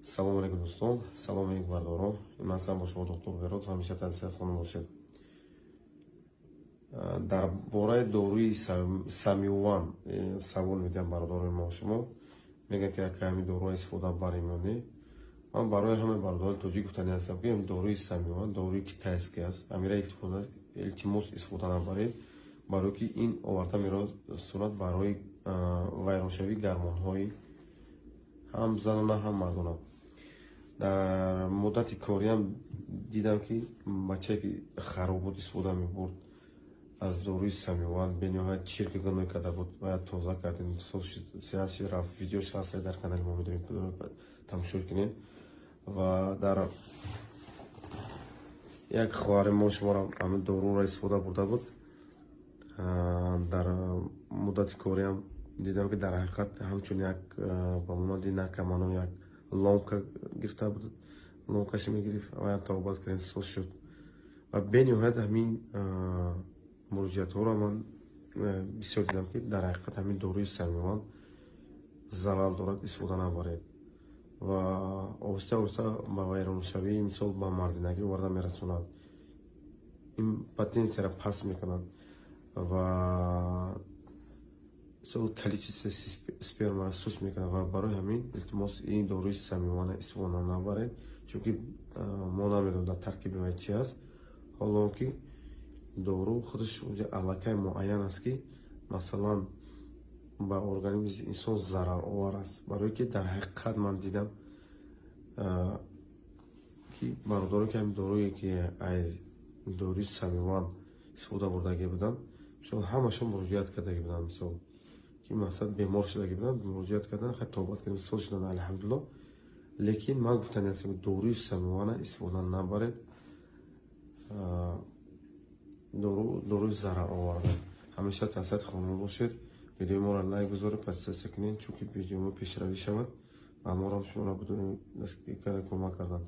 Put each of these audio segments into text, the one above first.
Салом алейкум, дӯстон, салом алейкум, бардорон. Ман ҳастам бо шумо доктор Бероз. Ҳамеша тансиҳат хонум бошед. Дар бораи доруи Самюван савол медиҳам. Бародарони мо, шумо мегӯянд, ки ака, ҳамин доруро истифода барем ё не? Ман барои ҳамаи бародарони тоҷик гуфтани ҳастам, ки доруи Самюван доруи китайский аст. Ҳамира илтимос, истифода набаред, барое ки ин оварда мерасонад барои вайроншавии гормонҳои ҳам занона, ҳам мардона. Дар муддати кориам дидам, ки бачае, ки хароб буд, истифода мебурд аз доруи Самюван, бениҳоят чирки гуной карда буд ва тоза кардем, сиҳат шид, рафт. Видеош ҳаст дар канали мо, медонем, тамошо кунем. Ва дар як хоҳари мо шуморо ҳамин доруро истифода бурда буд. Дар муддати кориам дидам, ки дар ҳақиқат ҳамчун як ба монанди наркомано як ломка гирифта буд, ломкаши мегирифт ва табобат кардем, соз шуд. Ва бениҳоят ҳамин муроҷиатҳоро ман бисёр дидам, ки дар ҳақиқат ҳамин доруи Самюван зарар дорад, истифода набаред. Ва оҳиста оҳиста ба вайроншавии, мисол, ба мардинагӣ оварда мерасонад, импотенсияро паст мекунад ва мисол количество спермаро суст мекунад. Ва барои ҳамин, илтимос, ин доруи Самювана истифода набаред, чунки мо намедонем, дар таркиби вай чи аст. Ҳоло ки дору худаш аллакай муайян аст, ки масалан ба организми инсон зараровар аст, барое ки дар ҳақиқат ман дидам, ки бародаро, ки ҳамин доруе, ки аз доруи Самюван истифода бурдагӣ буданд, мисол, ҳамашон муроҷиат кардагӣ буданд, мисол, ки масалан бемор шудагӣ буданд, муроҷиат карданд, хай, табобат кардем, соз шуданд, алҳамдулилло. Лекин ман гуфтани ҳастам, доруи Самювана истифода набаред, дору доруи зараровар. Ҳамеша тансиҳати хонум бошед. Видеои моро лайк гузоред, подписаться кунед, чунки видеои мо пешравӣ шавад ва моро шуморо бидонем кӯмак кардан.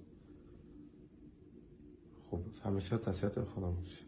Хуб, ҳамеша тансиҳати хонум бошед.